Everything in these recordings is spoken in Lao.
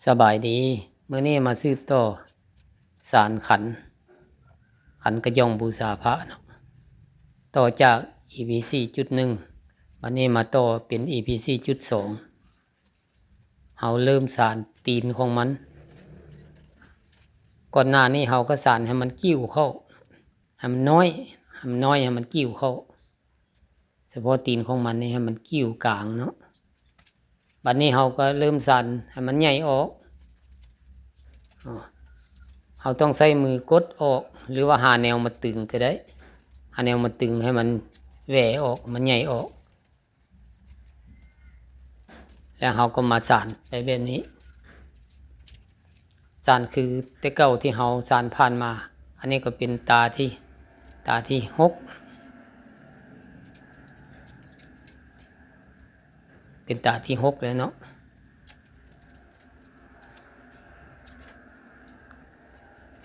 ສະບາຍດີ ມື້ນີ້ມາສືບຕໍ່ສານຂັນ ຂັນກະຫຍ້ອງບູຊາພະເນາະ. ຕໍ່ຈາກອີພີສີ່ຈຸດໜຶ່ງ ບັດນີ້ມາຕໍ່ເປັນອີພີສີ່ຈຸດສອງ ເຮົາເລີ່ມສານຕີນຂອງມັນ. ກ່ອນໜ້ານີ້ເຮົາກໍສານໃຫ້ມັນກິ້ວເຂົ້າ ໃຫ້ມັນນ້ອຍ ໃຫ້ມັນນ້ອຍ ໃຫ້ມັນກິ້ວເຂົ້າ. ສະເພາະຕີນຂອງມັນນີ້ໃຫ້ມັນກິ້ວກາງເນາະ. ບັດນີ້ເຮົາກໍເລີ່ມສານໃຫ້ມັນໃຫຍ່ອອກ. ເຮົາຕ້ອງໃຊ້ມືກົດອອກ ຫຼືວ່າຫາແນວມາຕຶງກໍໄດ້ ຫາແນວມາຕຶງໃຫ້ມັນແຫວ່ອອກ ມັນໃຫຍ່ອອກ. ແລ້ວເຮົາກໍມາສານໄປແບບນີ້ ສານຄືແຕ່ເກົ່າທີ່ເຮົາສານຜ່ານມາ. ອັນນີ້ກໍເປັນຕາທີ່ ຕາທີ່ຫົກ ເປັນຕາທີ່ຫົກແລ້ວເນາະ.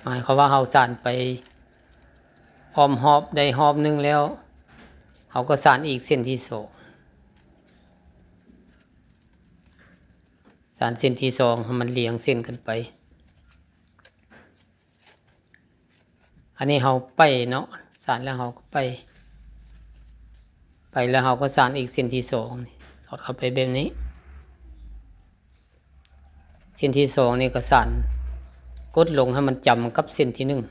ໝາຍຄວາມວ່າເຮົາສານໄປອ້ອມຮອບໄດ້ຮອບໜຶ່ງແລ້ວ ເຮົາກໍສານອີກເສັ້ນທີສອງ ສານເສັ້ນທີສອງໃຫ້ມັນລຽງເສັ້ນກັນໄປ. ອັນນີ້ເຮົາໄປເນາະ ສານແລ້ວເຮົາກໍໄປ ໄປແລ້ວເຮົາກໍສານອີກເສັ້ນທີສອງ ນີ້ ສອດເຂົ້າໄປແບບນີ້. ເສັ້ນທີສອງນີ້ກໍສານ ກົດລົງໃຫ້ມັນຈຳກັບເສັ້ນທີໜຶ່ງ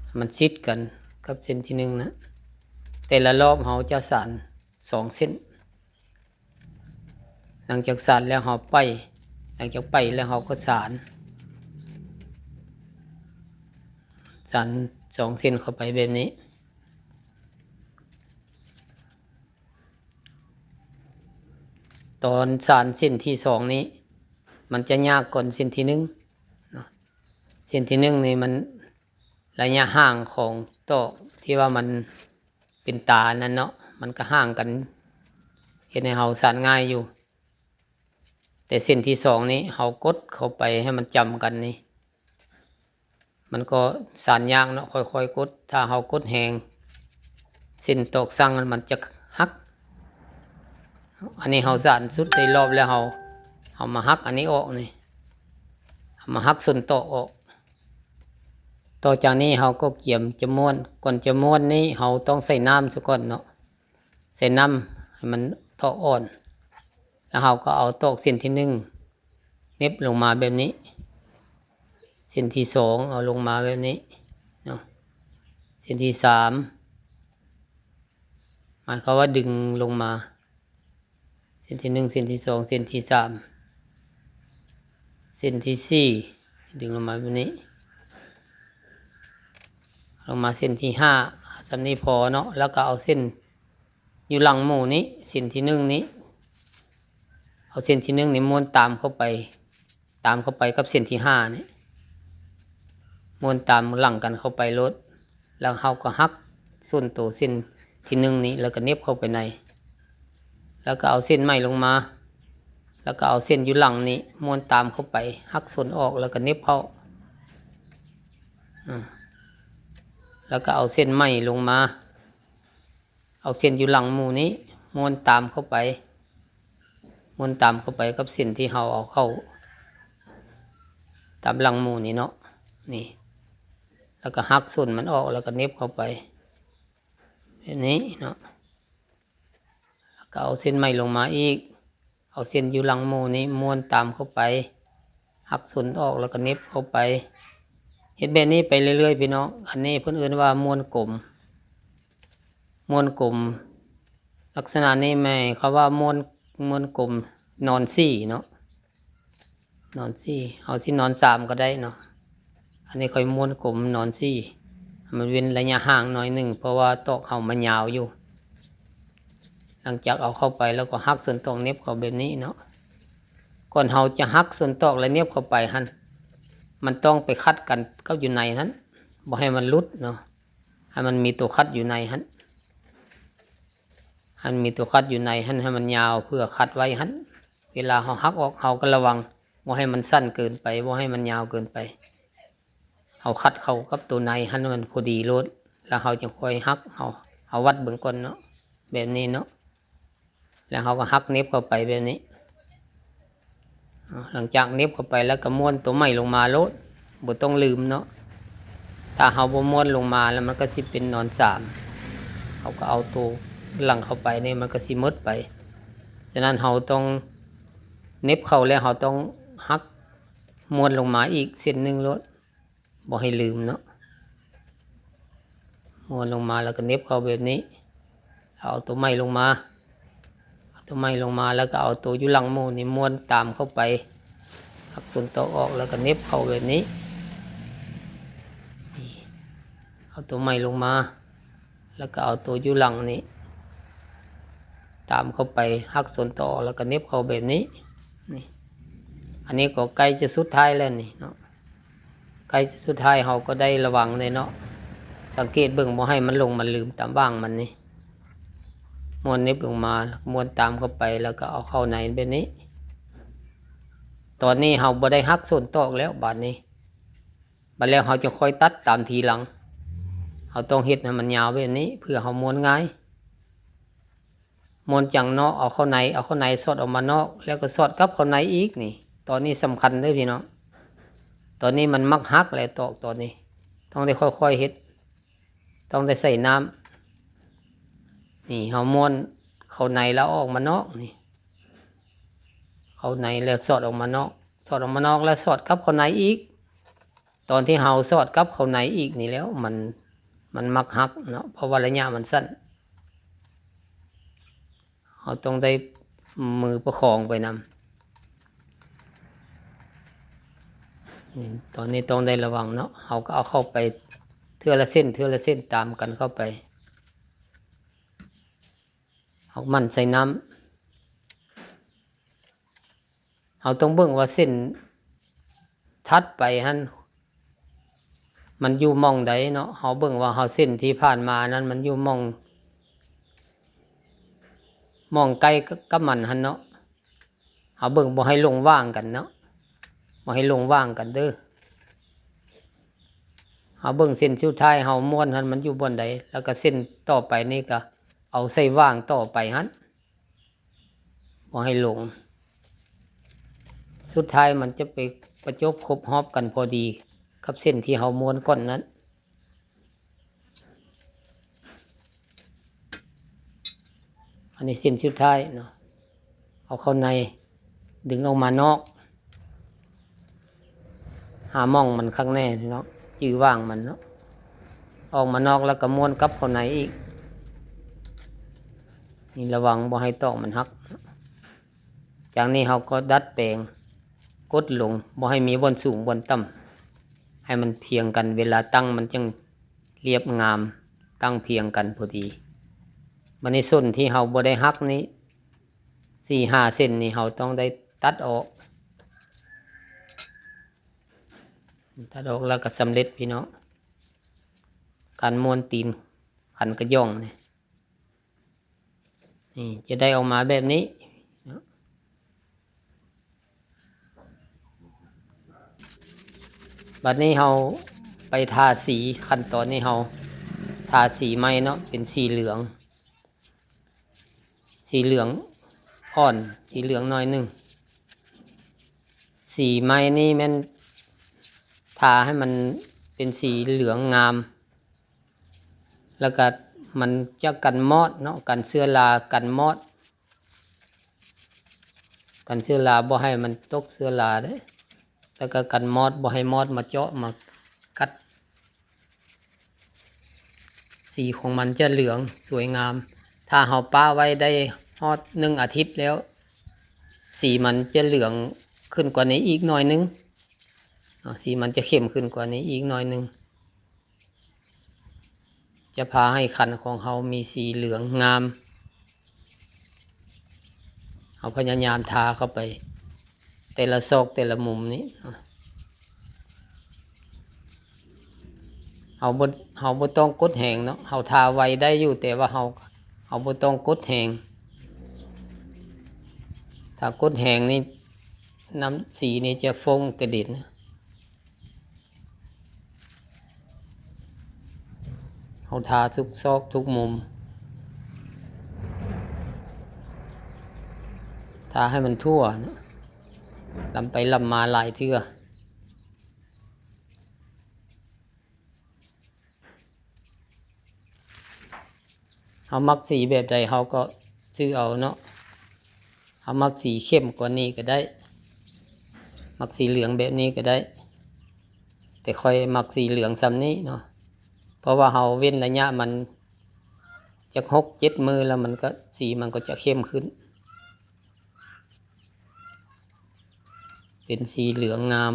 ໃຫ້ມັນຊິດກັນກັບເສັ້ນທີໜຶ່ງນະ. ແຕ່ລະລອບເຮົາຈະສານສອງເສັ້ນ. ຫຼັງຈາກສານແລ້ວເຮົາໄປ ຫຼັງຈາກໄປແລ້ວເຮົາກໍສານ ສານສອງເສັ້ນເຂົ້າໄປແບບນີ້. ຕອນສານເສັ້ນທີສອງນີ້ ມັນຈະຍາກກ່ອນເສັ້ນທີໜຶ່ງເນາະ. ເສັ້ນທີໜຶ່ງນີ້ມັນ ໄລຍະຫ່າງຂອງຕອກທີ່ວ່າມັນເປັນຕານັ້ນເນາະ ມັນກໍຫ່າງກັນ ເຮັດໃຫ້ເຮົາສານງ່າຍຢູ່. ແຕ່ເສັ້ນທີສອງນີ້ເຮົາກົດເຂົ້າໄປໃຫ້ມັນຈຳກັນນີ້ ມັນກໍສານຍາກເນາະ ຄ່ອຍໆກົດ. ຖ້າເຮົາກົດແຮງ ເສັ້ນຕອກສັງມັນຈະຫັກ. ອັນນີ້ເຮົາສານສຸດໄດ້ລອບແລ້ວ ເຮົາ ເຮົາມາຫັກອັນນີ້ອອກນີ້ ເຮົາມາຫັກສົ້ນຕອກອອກ. ຕໍ່ຈາກນີ້ເຮົາກໍກຽມຈະມ້ວນ. ກ່ອນຈະມ້ວນນີ້ເຮົາຕ້ອງໃສ່ນ້ຳຊະກ່ອນເນາະ ໃສ່ນ້ຳໃຫ້ມັນຕອກອ່ອນ. ແລ້ວເຮົາກໍເອົາຕອກເສັ້ນທີໜຶ່ງ ເໜັບລົງມາແບບນີ້ ເສັ້ນທີສອງເອົາລົງມາແບບນີ້ເນາະ ເສັ້ນທີສາມ ໝາຍຄວາມວ່າດຶງລົງມາ ເສັ້ນທີໜຶ່ງ ເສັ້ນທີສອງ ເສັ້ນທີສາມ ເສັ້ນທີສີ່ ດຶງລົງມາແບບນີ້ ລົງມາເສັ້ນທີຫ້າ ສ່ຳນີ້ພໍເນາະ. ແລ້ວກໍເອົາເສັ້ນຢູ່ຫຼັງໝູ່ນີ້ ເສັ້ນທີໜຶ່ງນີ້ ເອົາເສັ້ນທີໜຶ່ງນີ້ມ້ວນຕາມເຂົ້າໄປ ຕາມເຂົ້າໄປກັບເສັ້ນທີຫ້ານີ້ ມ້ວນຕາມຫຼັງກັນເຂົ້າໄປໂລດ. ແລ້ວເຮົາກໍຫັກສົ້ນໂຕເສັ້ນທີໜຶ່ງນີ້ ແລ້ວກໍເໜັບເຂົ້າໄປໃນ ແລ້ວກໍເອົາເສັ້ນໃໝ່ລົງມາ ແລ້ວກໍເອົາເສັ້ນຢູ່ຫຼັງນີ້ມ້ວນຕາມເຂົ້າໄປ ຫັກສົ້ນອອກ ແລ້ວກໍເໜັບເຂົ້າ ອາ ແລ້ວກໍເອົາເສັ້ນໃໝ່ລົງມາ ເອົາເສັ້ນຢູ່ຫຼັງໝູ່ນີ້ມ້ວນຕາມເຂົ້າໄປ ມ້ວນຕາມເຂົ້າໄປກັບເສັ້ນທີ່ເຮົາເອົາເຂົ້າຕາມຫຼັງໝູ່ນີ້ເນາະ ນີ້ ແລ້ວກໍຫັກສົ້ນມັນອອກ ແລ້ວກໍເໜັບເຂົ້າໄປແບບນີ້ເນາະ. ແລ້ວກໍເອົາເສັ້ນໃໝ່ລົງມາອີກ ເອົາເສັ້ນຢູ່ຫຼັງໝູ່ນີ້ມ້ວນຕາມເຂົ້າໄປ ຫັກສົ້ນອອກ ແລ້ວກໍເໜັບເຂົ້າໄປ. ເຮັດແບບນີ້ໄປເລື້ອຍໆ ພີ່ນ້ອງ. ອັນນີ້ເພິ່ນເອີ້ນວ່າມ້ວນກົມ ມ້ວນກົມ ລັກສະນະນີ້ໝາຍຄວາມວ່າມ້ວນ ມ້ວນກົມນອນສີ່ເນາະ ນອນສີ່ ເຮົາຊິນອນສາມກໍໄດ້ເນາະ. ອັນນີ້ຂ້ອຍມ້ວນກົມນອນສີ່ ໃຫ້ມັນເວັ້ນໄລຍະຫ່າງໜ້ອຍໜຶ່ງ ເພາະວ່າຕອກເຮົາມັນຍາວຢູ່. ຫຼັງຈາກເອົາເຂົ້າໄປແລ້ວກໍຫັກສ່ວນຕອກເໜັບເຂົ້າແບບນີ້ເນາະ. ກ່ອນເຮົາຈະຫັກສ່ວນຕອກແລະເໜັບເຂົ້າໄປຫັ້ນ ມັນຕ້ອງໄປຂັດກັນກັບຢູ່ໃນຫັ້ນ ບໍ່ໃຫ້ມັນຫຼຸດເນາະ ໃຫ້ມັນມີຕົວຂັດຢູ່ໃນຫັ້ນ ໃຫ້ມັນມີຕົວຂັດຢູ່ໃນຫັ້ນ ໃຫ້ມັນຍາວ ເພື່ອຂັດໄວ້ຫັ້ນ. ເວລາເຮົາຫັກອອກ ເຮົາກໍລະວັງບໍ່ໃຫ້ມັນສັ້ນເກີນໄປ ບໍ່ໃຫ້ມັນຍາວເກີນໄປ. ເຮົາຂັດເຂົ້າກັບຕົວໃນຫັ້ນໃຫ້ມັນພໍດີໂລດ ແລ້ວເຮົາຈຶ່ງຄ່ອຍຫັກ. ເຮົາ ເຮົາວັດເບິ່ງກ່ອນເນາະ ແບບນີ້ເນາະ ແລ້ວເຮົາກໍຫັກເໜັບເຂົ້າໄປແບບນີ້. ເນາະ. ຫຼັງຈາກເໜັບເຂົ້າໄປແລ້ວກໍມ້ວນໂຕໃໝ່ລົງມາໂລດ ບໍ່ຕ້ອງລືມເນາະ. ຖ້າເຮົາບໍ່ມ້ວນລົງມາແລ້ວ ມັນກໍຊິເປັນນອນສາມ ເຮົາກໍເອົາໂຕຫຼັງເຂົ້າໄປນີ້ ມັນກໍຊິໝົດໄປ. ສະນັ້ນເຮົາຕ້ອງເໜັບເຂົ້າແລ້ວ ເຮົາຕ້ອງຫັກມ້ວນລົງມາອີກເສັ້ນໜຶ່ງໂລດ ບໍ່ໃຫ້ລືມເນາະ. ມ້ວນລົງມາແລ້ວກໍເໜັບເຂົ້າແບບນີ້ ເອົາໂຕໃໝ່ລົງມາ ເອົາໂຕໃໝ່ລົງມາ ແລ້ວກໍເອົາໂຕຢູ່ຫຼັງໝູ່ນີ້ມ້ວນຕາມເຂົ້າໄປ ຫັກໂຕນຕອກອອກ ແລ້ວກໍເໜັບເຂົ້າແບບນີ້. ນີ້ ເອົາໂຕໃໝ່ລົງມາ ແລ້ວກໍເອົາໂຕຢູ່ຫຼັງນີ້ຕາມເຂົ້າໄປ ຫັກໂຕນຕອກອອກ ແລ້ວກໍເໜັບເຂົ້າແບບນີ້. ນີ້ ອັນນີ້ກໍໃກ້ຈະສຸດທ້າຍແລ້ວນີ້ເນາະ. ໃກ້ສຸດທ້າຍເຮົາກໍໄດ້ລະວັງເດ້ເນາະ, ສັງເກດເບິ່ງບໍ່ໃຫ້ມັນຫຼົງມັນລືມຕາມຫວ່າງມັນນີ້. ມ້ວນເໜັບລົງມາ ມ້ວນຕາມເຂົ້າໄປ ແລ້ວກໍເອົາເຂົ້າໃນແບບນີ້. ຕອນນີ້ເຮົາບໍ່ໄດ້ຫັກໂຕນຕອກແລ້ວ ບາດນີ້ ບາດແລ້ວເຮົາຈະຄ່ອຍຕັດຕາມທີຫຼັງ. ເຮົາຕ້ອງເຮັດໃຫ້ມັນຍາວແບບນີ້ ເພື່ອເຮົາມ້ວນງ່າຍ. ມ້ວນຈາກນອກເອົາເຂົ້າໃນ ເອົາເຂົ້າໃນສອດອອກມານອກ ແລ້ວກໍສອດກັບເຂົ້າໃນອີກນີ້. ຕອນນີ້ສຳຄັນເດີ້ພີ່ນ້ອງ, ຕອນນີ້ມັນມັກຫັກແຫຼະ ຕອກຕອນນີ້ ຕ້ອງໄດ້ຄ່ອຍໆເຮັດ ຕ້ອງໄດ້ໃສ່ນ້ຳ. ນີ້ເຮົາມ້ວນເຂົ້າໃນແລ້ວເອົາອອກມານອກນີ້ ເຂົ້າໃນແລ້ວສອດອອກມານອກ ສອດອອກມານອກແລ້ວສອດກັບເຂົ້າໃນອີກ. ຕອນທີ່ເຮົາສອດກັບເຂົ້າໃນອີກນີ້ແລ້ວ ມັນ ມັນມັກຫັກເນາະ ເພາະວ່າໄລຍະມັນສັ້ນ. ເຮົາຕ້ອງໄດ້ມືປະຄອງໄປນຳ. ນີ້ ຕອນນີ້ຕ້ອງໄດ້ລະວັງເນາະ, ເຮົາກໍເອົາເຂົ້າໄປເທື່ອລະເສັ້ນ ເທື່ອລະເສັ້ນຕາມກັນເຂົ້າໄປ. ເຮົາໝັ່ນໃສ່ນ້ຳ. ເຮົາຕ້ອງເບິ່ງວ່າເສັ້ນຖັດໄປຫັ້ນ ມັນຢູ່ໝ່ອງໃດເນາະ. ເຮົາເບິ່ງວ່າເຮົາເສັ້ນທີ່ຜ່ານມານັ້ນ ມັນຢູ່ໝ່ອງ ໝ່ອງໃກ້ກັບມັນຫັ້ນເນາະ. ເຮົາເບິ່ງບໍ່ໃຫ້ຫຼົງຫວ່າງກັນເນາະ, ບໍ່ໃຫ້ຫຼົງຫວ່າງກັນເດີ້. ເຮົາເບິ່ງເສັ້ນສຸດທ້າຍເຮົາມ້ວນຫັ້ນ ມັນຢູ່ບ່ອນໃດ ແລ້ວກໍເສັ້ນຕໍ່ໄປນີ້ກໍເອົາໃສ່ຫວ່າງຕໍ່ໄປຫັ້ນ. ບໍ່ໃຫ້ຫຼົງ. ສຸດທ້າຍມັນຈະໄປປະຈົບຄົບຮອບກັນພໍດີກັບເສັ້ນທີ່ເຮົາມ້ວນກ່ອນນັ້ນ. ອັນນີ້ເສັ້ນສຸດທ້າຍເນາະ, ເອົາເຂົ້າໃນ ດຶງອອກມານອກ. ຫາໝ່ອງມັນຄັກແນ່ເນາະ, ຈື່ຫວ່າງມັນເນາະ. ອອກມານອກແລ້ວກໍມ້ວນກັບເຂົ້າໃນອີກ. ນີ້ລະວັງບໍ່ໃຫ້ຕອກມັນຫັກ. ຈາກນີ້ເຮົາກໍດັດແປງ ກົດລົງ ບໍ່ໃຫ້ມີບ່ອນສູງບ່ອນຕ່ຳ ໃຫ້ມັນພຽງກັນ, ເວລາຕັ້ງມັນຈຶ່ງລຽບງາມ ຕັ້ງພຽງກັນພໍດີ. ບັດນີ້ສົ້ນທີ່ເຮົາບໍ່ໄດ້ຫັກນີ້ ສີ່ຫ້າເສັ້ນນີ້ ເຮົາຕ້ອງໄດ້ຕັດອອກ. ຕັດອອກແລ້ວກໍສຳເລັດພີ່ນ້ອງ, ການມ້ວນຕີນຂັນກະຫຍ່ອງນີ້. ນີ້ຈະໄດ້ອອກມາແບບນີ້ເນາະ. ບັດນີ້ເຮົາໄປທາສີ, ຂັ້ນຕອນນີ້ເຮົາທາສີໃໝ່ເນາະ, ເປັນສີເຫຼືອງ. ສີເຫຼືອງອ່ອນ, ສີເຫຼືອງໜ້ອຍໜຶ່ງ. ສີໃໝ່ນີ້ແມ່ນທາໃຫ້ມັນເປັນສີເຫຼືອງງາມ, ແລ້ວກໍມັນຈະກັນມອດເນາະ, ກັນເຊື້ອລາ, ກັນມອດ, ກັນເຊື້ອລາ, ບໍ່ໃຫ້ມັນຕົກເຊື້ອລາເດ້. ແລ້ວກໍກັນມອດ ບໍ່ໃຫ້ມອດມາເຈາະມາກັດ. ສີຂອງມັນຈະເຫຼືອງສວຍງາມ. ຖ້າເຮົາປະໄວ້ໄດ້ຮອດໜຶ່ງອາທິດແລ້ວ ສີມັນຈະເຫຼືອງຂຶ້ນກວ່ານີ້ອີກໜ້ອຍໜຶ່ງເນາະ, ສີມັນຈະເຂັ້ມຂຶ້ນກວ່ານີ້ອີກໜ້ອຍໜຶ່ງ. ຈະພາໃຫ້ຂັນຂອງເຮົາມີສີເຫຼືອງງາມ. ເຮົາພະຍາຍາມທາເຂົ້າໄປແຕ່ລະຊອກແຕ່ລະມຸມນີ້. ເຮົາບໍ່ ເຮົາບໍ່ຕ້ອງກົດແຮງເນາະ, ເຮົາທາໄວໄດ້ຢູ່ ແຕ່ວ່າເຮົາ ເຮົາບໍ່ຕ້ອງກົດແຮງ. ຖ້າກົດແຮງນີ້ ນ້ຳສີນີ້ຈະຟົ້ງກະເດັນ. ເຮົາທາທຸກຊອກທຸກມຸມ, ທາໃຫ້ມັນທົ່ວເນາະ. ລຳໄປລຳມາຫຼາຍເທື່ອ. ເຮົາມັກສີແບບໃດເຮົາກໍຊື້ເອົາເນາະ. ເຮົາມັກສີເຂັ້ມກວ່ານີ້ກໍໄດ້, ມັກສີເຫຼືອງແບບນີ້ກໍໄດ້, ແຕ່ຂ້ອຍມັກສີເຫຼືອງສ່ຳນີ້ເນາະ, ເພາະວ່າເຮົາເວັ້ນໄລຍະມັນຈັກຫົກເຈັດມື້ ແລ້ວມັນກໍ ສີມັນກໍຈະເຂັ້ມຂຶ້ນ. ເປັນສີເຫຼືອງງາມ.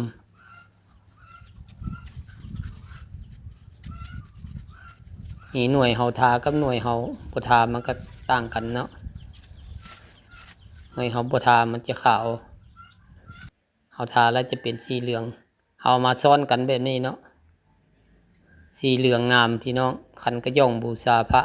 ນີ້ໜ່ວຍເຮົາທາກັບໜ່ວຍເຮົາບໍ່ທາ ມັນກໍຕ່າງກັນເນາະ. ໜ່ວຍເຮົາບໍ່ທາມັນຈະຂາວ, ເຮົາທາແລ້ວຈະເປັນສີເຫຼືອງ. ເຮົາເອົາມາຊ້ອນກັນແບບນີ້ເນາະ, ສີເຫຼືອງງາມພີ່ນ້ອງ. ຂັນກະຫຍ້ອງບູຊາພະ